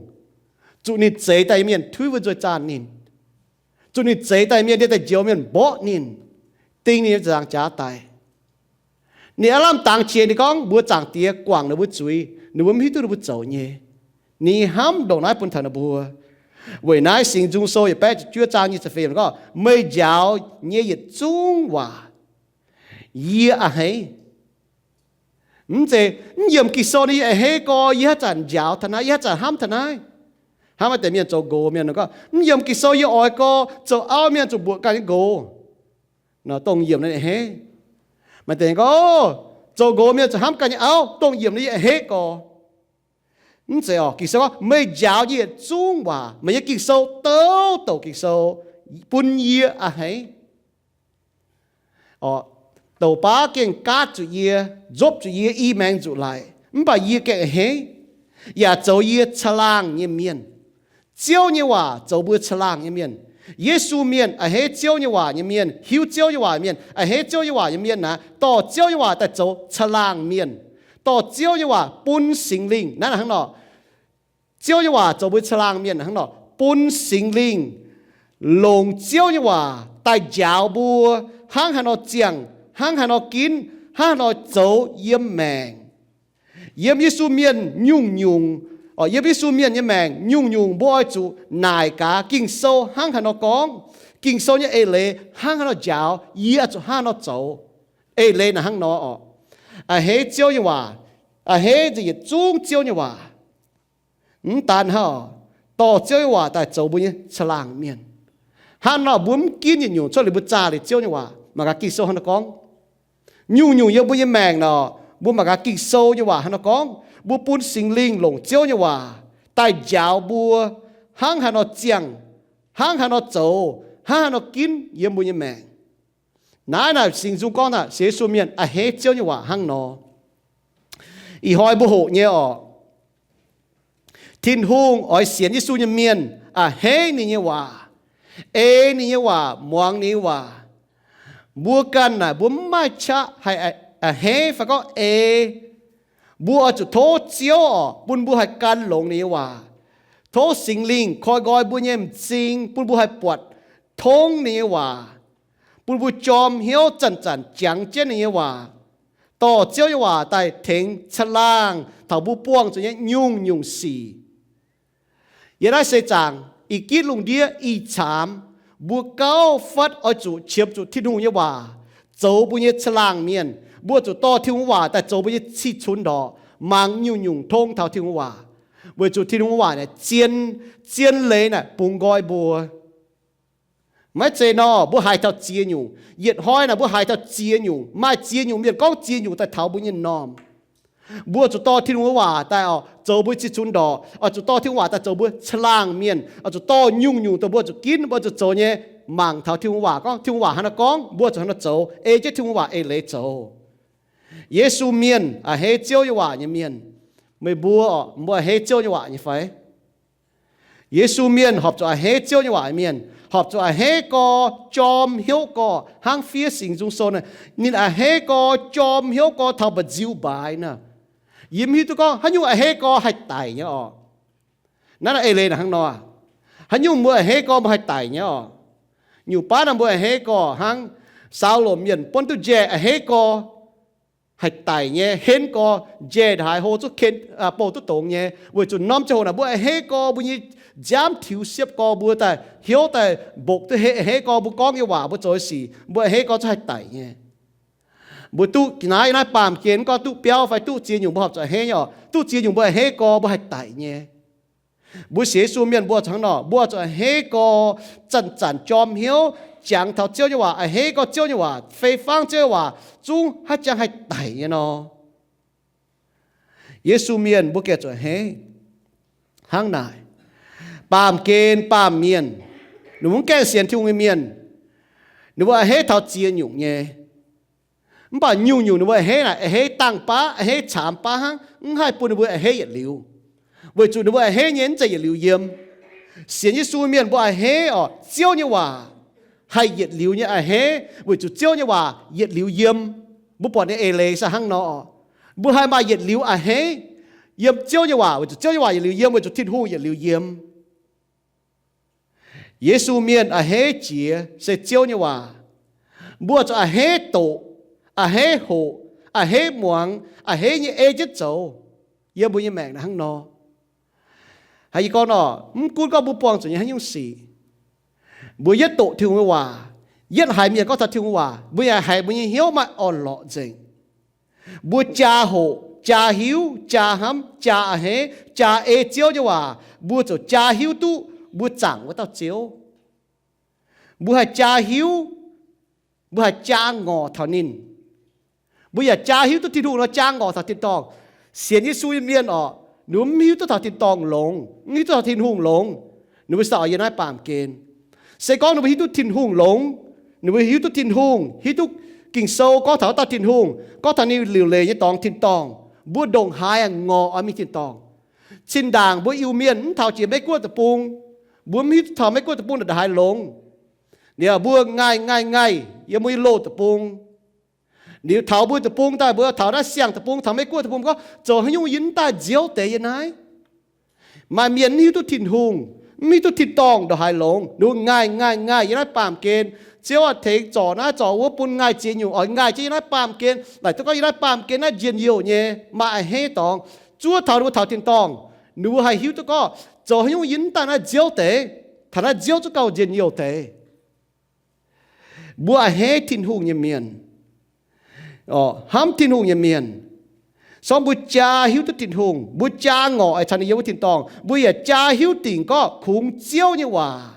zuqc ninh zeix daaih mienh tuiv wuov nzuih zaanh ninh, zuqc ninh zeix daaih mienh ndie daaih njoux mienh mborqv ninh, ding ninh nyei nzaangc jaax daic. Ninh aav lamh dangx qiex ninh gorngv mbuo Zaangc Diex guangc ninh mbuo zuiz, ninh mbuo mv hiuv duqv ninh mbuo zoux nyei. Ninh hnamv ndongc naaiv bun taux ninh mbuo. Weic naaiv Singx Nzung Sou yietc baeqv ziepc juov zaang nyic ziepc feix gorngv, meih njaaux nyei yietc zungv waac yie a'hneiv. Mv zeiz mv yiemc Ging-Sou nor yie a'hneiv gorx, yie haaix zanc njaaux taux naaiv, yie haaix zanc hnamv taux naaiv. Hnangv maaih deix mienh zoux nqox mienh gorngv, mv yiemc Ging-Sou yie oix gorx zoux auv mienh zuqc mbuoqc ganh nyei nqox. Nor dongh yiemc naaiv a'hneiv. Maaih deix gorngv, zoux nqox mienh zuqc hnamv ganh nyei auv, dongh yiemc naaiv yie a'hneiv gorx. Mv zeiz orqc. Ging-Sou gorngv, meih njaaux yie yietc zungv waac, meih nyei Ging-Sou douc douc Ging-Sou bun yie a'hneiv. Orqc, douc baav gengh gaatv zuqc yie, nzopv zuqc yie, i maengx nzuqc laic, mv baac yie gengh a'hneiv, yaac zoux yie caangh laangh nyei mienh. Ziouv nyei waac zoux mbuo caangh laangh nyei mienh. Yesu mienh, a'hneiv Ziouv nyei waac nyei mienh, hiuv Ziouv nyei waac nyei mienh, a'hneiv Ziouv nyei waac nyei mienh naaic, dorh Ziouv nyei waac daaih zoux caangh laangh mienh, dorh Ziouv nyei waac bun Singx Lingh. Naaiv hnangv nor, Ziouv nyei waac zoux mbuo caangh laangh mienh hnangv nor, bun Singx Lingh longc Ziouv nyei waac daaih njaaux mbuo hnangv haaix nor ziangh, hnangv haaix nor ginv, hnangv haaix nor zoux yiem maengc. Yiem Yesu mienh nyungc-nyungc, yiem Yesu mienh nyei maengc nyungc-nyungc mbuo oix zuqc naaic gaax Ging-Sou hnangv haaix nor gorngv, Ging-Sou nyei eix leiz hnangv haaix nor njaaux, yie oix zuqc hnangv haaix nor zoux. Eix leiz naaic hnangv nor orqc, a'hneiv Ziouv nyei waac, a'hneiv nzengc yietc zungv Ziouv nyei waac. Mv daan hnangv, dorh Ziouv nyei waac daaih zoux mbuo nyei caangh laangh mienh. Hnangv nor mbuo mv ginv yietc nyungc cuotv liuz mbuo zaah liuz Ziouv nyei waac, mangc gaax Ging-Sou hnangv nor gorngv. Nyungc-nyungc yiem mbuo nyei maengc nor, mbuo mangc gaax Ging-Sou nyei waac hnangv nor gorngv. Mbuo bun Singx Lingh longc Ziouv nyei waac daaih njaaux mbuo hnangv haaix nor ziangh, hnangv haaix nor zoux, hnangv haaix nor ginv yiem mbuo nyei maengc. Naaiv naaic Singx Nzung gorngv naaic, sienx Yesu mienh a'hneiv Ziouv nyei waac hnangv nor. Ih hnoi mbuo hoqc nyei orqc, Tin-Hungh oix sienx Yesu nyei mienh a'hneiv ninh nyei waac, ei ninh nyei waac, muangx ninh nyei waac. Mbuo ganh naaic mbuo mv maaih qaqv haih a'hneiv fai gorngv ei. Mbuo oix zuqc tov Ziouv oc bun mbuo haih gan longx ninh nyei waac. Tov Singx Lingh koi nqoi mbuo nyei m'zing bun mbuo haih buatc tongv ninh nyei waac, bun mbuo jorm hnyouv zanc-zanc jangx jienv ninh nyei waac, dorh Ziouv nyei waac daaih tengx caangh laangh taux mbuo buangh zuqc nyei nyungc-nyungc sic. Yie naaiv se zaangc ih gitv lungh ndiev ih caamx, mbuo gauh fatv oix zuqc qiemx zuqc Tin-Hungh nyei waac zoux mbuo nyei caangh laangh mienh. Mbuo zuqc dorh Tin-Hungh waac daaih zoux mbuo nyei cih cunx ndorqc, mangc nyungc-nyungc tongv taux Tin-Hungh waac, weic zuqc Tin-Hungh waac naaic zien, zien leiz naaic bungx nqoi mbuo. Maiv zeiz nor mbuo haiz taux ziex nyungc. Yietc hnoi naaic mbuo haiz taux ziex nyungc, maaih ziex nyungc mienh gorngv ziex nyungc daaih taux mbuo nyei m'normh. Mbuo zuqc dorh Tin-Hungh waac daaih oc zoux mbuo cih cunx ndorqc, oix zuqc dorh Tin-Hungh waac daaih zoux mbuo caangh laangh mienh, oix zuqc dorh nyungc-nyungc dongh mbuo zuqc ginv, mbuo zuqc zoux nyei, mangc taux Tin-Hungh waac gorngv, Tin-Hungh waac hnangv naaiv gorngv, mbuo zuqc hnangv naaiv zoux, ei jienv Tin-Hungh waac eix leiz zoux. Yesu Mienh, a'hneiv Ziouv nyei waac nyei mienh. Meih mbuo oc, mbuo a'hneiv Ziouv nyei waac nyei fai? Yesu Mienh horpc zuqc a'hneiv Ziouv nyei waac nyei mienh, horpc zuqc a'hneiv gorx, jorm hnyouv gorx, hnangv fiev Singx Nzung Sou naaic, ninh a'hneiv gorx, jorm hnyouv gorx taux mba'nziu mbaaix naaic. Yie mv hiuv duqv gorngv haaix nyungc a'hneiv gorx haih daic nyei oc. Naaiv naaiv eix leiz naaic hnangv nor, haaix nyungc mbuo a'hneiv gorx mbuo haih daic nyei oc. Nyungc baav naaic mbuo a'hneiv gorx hnangv Saulo mienh buonv duqv njaih a'hneiv gorx haih daic nyei, henv gorx njaih ndaaih hlo zuqv ken, bouh duqv dongz nyei, weic zuqc norm ziangh hoc naaic mbuo a'hneiv gorx mbuo nyei nziaamv tiux siepv gorx mbuo daaih hnyouv daaih mbopv duqv a'hneiv gorx mbuo gorngv nyei waac mbuo zoux nyei sic, mbuo a'hneiv gorx zungv haih daic nyei. Mbuo duqv naaiv, naaiv baamh gen mv gorngv duqv biauv fai duqv ziex nyungc mbuo horpc zuqc a'hneiv nyei oc. Duqv ziex nyungc mbuo a'hneiv gorx mbuo haih daic nyei. Mbuo sienx Yesu mienh mbuo zuqc hnangv nor, mbuo zuqc a'hneiv gorx zanc-zanc jorm hnyouv, jangx taux Ziouv nyei waac, a'hneiv gorx Ziouv nyei waac, fei fangv Ziouv nyei waac zungv haiv jangx haih daic nyei nor. Yesu mienh mbuo gengh zuqc a'hneiv hnangv naaic. Baamh gen baamh mienh, ninh mbuo mv gaengh sienx Tin-Hungh nyei mienh, ninh mbuo a'hneiv taux ziex nyungc nyei. Mv baac nyungc-nyungc ninh mbuo a'hneiv naaic, a'hneiv dangh baav, a'hneiv caamx baav hnangv, mv haih bun ninh mbuo a'hneiv yietc liuz, weic zuqc ninh mbuo a'hneiv nyei mv zeiz yietc liuz yiem. Sienx Yesu mienh mbuo a'hneiv oc, Ziouv nyei waac haih yietc liuz nyei a'hneiv, weic zuqc Ziouv nyei waac yietc liuz yiem. Mbuo buatc nyei eix leiz se hnangv nor oc. Mbuo haih maaih yietc liuz a'hneiv yiem Ziouv nyei waac, weic zuqc Ziouv nyei waac yietc liuz yiem, weic zuqc Tin-Hungh yietc liuz yiem. Yesu mienh a'hneiv jiex se Ziouv nyei waac. Mbuo zuqc a'hneiv doqc, a'hneiv hoqc, a'hneiv muangx, a'hneiv nyei ei jienv zoux yiem mbuo nyei maengc naaiv hnangv nor. Haiz yie gorngv nor, mv gunv gorngv mbuo buangh zuqc nyei haaix nyungc sic, mbuo yietv doqc Tin-Hungh nyei waac, yietv haiz mienh gorngv taux Tin-Hungh waac, mbuo yaac haiz mbuo nyei hnyouv maaih orn-lorqc nzengc. Mbuo jaa hoqc, jaa hiuv, jaa hnamv, jaa a'hneiv, jaa ei Ziouv nyei waac, mbuo ziouc jaa hiuv duqv mbuo zaangc wuov dauh Ziouv. Mbuo haih jaa hiuv, mbuo haih jaa ngorc taux ninh. Mbuo yaac jaa hiuv duqv Tin-Hungh nor jaa ngorc taux tin-dorngh. Sienx Yesu nyei mienh oc, ninh mbuo mv hiuv duqv taux tin-dorngh longx, mv hiuv duqv taux Tin-Hungh longx, ninh mbuo sai-oix yiem naaiv baamh gen. Se gorngv ninh mbuo hiuv duqv Tin-Hungh longx, ninh mbuo hiuv duqv Tin-Hungh, hiuv duqv Ging-Sou gorngv taux wuov dauh Tin-Hungh, gorngv taux ninh liuc leiz nyei dorngx tin-dorngh, mbuo ndongc haaix ngorc oix mingh tin-dorngh. Zinh ndaangc mbuo Iu-Mienh mv taux jiex Meiv-Guoqv deic-bung, mbuo mv hiuv duqv taux Meiv-Guoqv deic-bung ndongc haaix longx. Liuz mbuo ngaih ngaih ngaih yiem mbuo nyei loz deic-bung. Liuz taux mbuo deic-bung daaih, mbuo taux naaiv siang deic-bung, taux Meiv-Guoqv deic-bung, gorngv zoux haaix nyungc yie mv daaih nziouv deix yiem naaiv. Maaih mienh mv hiuv duqv Tin-Hungh, mv hiuv duqv tin-dorngh ndongc haaix longx, ninh mbuo ngaih ngaih ngaih yiem naaiv baamh gen. Ziouv aah, tengx zorc naaiv zorc wuov, bun ngaih ziex nyungc oix ngaih jienv yiem naaiv baamh gen. Laaic duqv gorngv yiem naaiv baamh gen naaiv njien-youh nyei, maaih a'hneiv dorngx. Zuov taux ninh mbuo taux tin-dorngh, ninh mbuo haih hiuv duqv gorngv zoux haaix nyungc yie mv daaih naaiv nziouv deix, taux naaiv nziouv zungv gauh njien-youh deix. Mbuo a'hneiv Tin-Hungh nyei mienh, hnamv Tin-Hungh nyei mienh, se gorngv mbuo jaa hiuv duqv Tin-Hungh, mbuo jaa ngorc caux ninh yiem wuov tin-dorngh, mbuo yaac jaa hiuv dingc gorngv kungx Ziouv nyei waac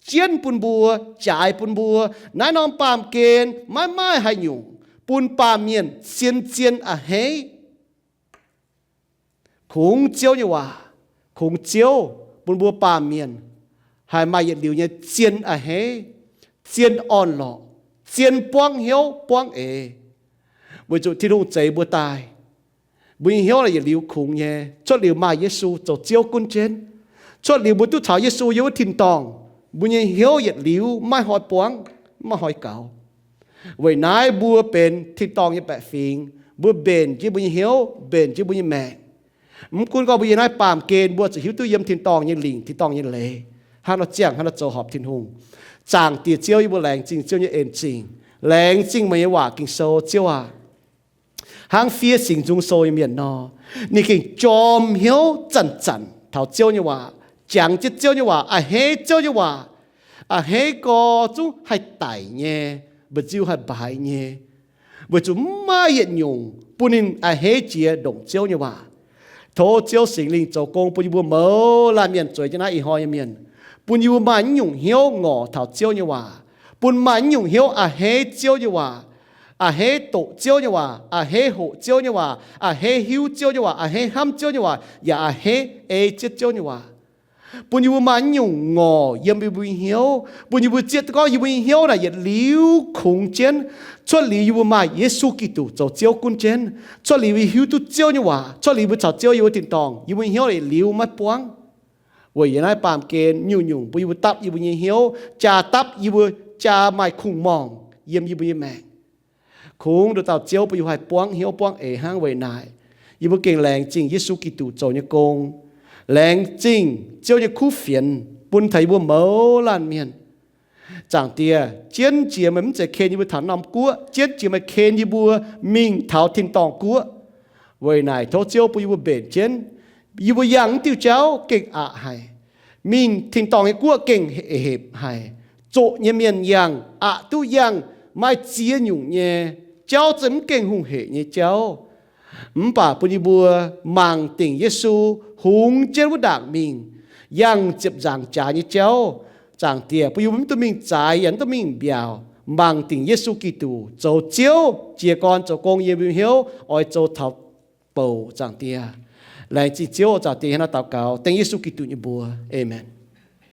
jienv bun mbuo, jaaix bun mbuo, naaiv norm baamh gen maiv maaih haaix nyungc bun baamh mienh zien-zien a'hneiv. Kungx Ziouv nyei waac, kungx Ziouv bun mbuo baamh mienh haih maaih yietc liuz nyei zien a'hneiv, zien orn-lorqc, zien buangv hnyouv buangv eix. Weic zuqc Tin-Hungh zeix mbuo daaih, mbuo nyei hnyouv yietc liuz kungx nyei. Cuotv liuz maaih Yesu zoux Ziouv gunv jienv, cuotv liuz mbuo duqv caux Yesu yiem wuov tin-dorngh, mbuo nyei hnyouv yietc liuz maiv hnoi buangv, maiv hnoi gaux. Weic naaiv mbuo benx tin-dorngh nyei baeqc fingx, mbuo mbenc jienv mbuo nyei hnyouv, mbenc jienv mbuo nyei maengc. Mv gunv gorngv mbuo yiem naaiv baamh gen, mbuo zuqc hiuv duqv yiem tin-dorngh nyei lingc, tin-dorngh nyei leiz, hnangv nor ziangh, hnangv nor zoux horpc Tin-Hungh. Zaangc Diex Ziouv, yie mbuo laengz zingh Ziouv nyei en zingh, laengz zingh meih nyei waac Ging-Sou, Ziouv aac. Hnangv fiev Singx Nzung Sou nyei mienh nor, ninh gengh jorm hnyouv zanc-zanc taux Ziouv nyei waac, jangx jienv Ziouv nyei waac, a'hneiv Ziouv nyei waac, a'hneiv gorx zungv haih daic nyei, mba'nziu haih mbaaix nyei, weic zuqc mv maaih yietc nyungc bun ninh a'hneiv jiex ndongc Ziouv nyei waac. Tov Ziouv Singx Lingh zoux gong bun yie mbuo mouz laanh mienh zueiz jienv naaiv ih hnoi nyei mienh, bun yie mbuo maaih naaiv nyungc hnyouv ngorc taux Ziouv nyei waac, bun maaih naaiv nyungc hnyouv a'hneiv Ziouv nyei waac, a'hneiv doqc Ziouv nyei waac, a'hneiv hoqc Ziouv nyei waac, a'hneiv hiuv Ziouv nyei waac, a'hneiv hnamv Ziouv nyei waac, yaac a'hneiv ei jienv Ziouv nyei waac. Bun yie mbuo maaih naaiv nyungc ngorc yiem yie mbuo nyei hnyouv, bun yie mbuo zieqv duqv gorngv yie mbuo nyei hnyouv naaic yietc liuz kungx jienv, cuotv liuz yie mbuo maaih Yesu Giduc zoux Ziouv gunv jienv, cuotv liuz yie mbuo hiuv duqv Ziouv nyei waac, cuotv liuz mbuo caux Ziouv yiem wuov tin-dorngh, yie mbuo hnyouv yietc liuz maiv buangv. Weic yiem naaiv baamh gen nyungc-nyungc bun yie mbuo dapv yie mbuo nyei hnyouv, jaa dapv yie mbuo, jaa maaih kungx-morngc yiem yie mbuo nyei maengc. Kungx nduqc dauh Ziouv bun yie mbuo haih buangv hnyouv buangv eix hnangv. Weic naaic yie mbuo gengh laengz zingh Yesu Giduc zoux nyei gong, laengz zingh Ziouv nyei kuv fienx bun taux yie mbuo mouz laanh mienh. Zaangc Diex, jienv jiex meih mv zeiz ken yie mbuo taux norm guoqv, jienv jiex meih ken yie mbuo mingh taux tin-dorngh guoqv. Weic naaic tov Ziouv bun yie mbuo mbenc jienv, yie mbuo yangh mv diuh jauv gengh aqc haic. Mingh tin-dorngh nyei guoqv gengh hepc haic. Zoqc nyei mienh yangh aqc duqv yangh maaih ziex nyungc nyei jauv, za'gengh mv gengh hungh hec nyei jauv. Mv baac bun yie mbuo mangc dingc Yesu hungx jienv wuov ndaangc mingh, yangh ziepc nzaangc jaax nyei jauv. Zaangc Diex, bun yie mbuo mv duqv mingh zaaix yaac mv duqv mingh mbiaauc, mangc dingc Yesu Giduc zoux Ziouv, jiez gorn zoux gong yiem mbuo hnyouv, oix zoux taux bouc. Zaangc Diex, laengz zingh Ziouv. Zaangc Diex, hnangv naaiv daux gaux dengv Yesu Giduc nyei mbuox. Aamen.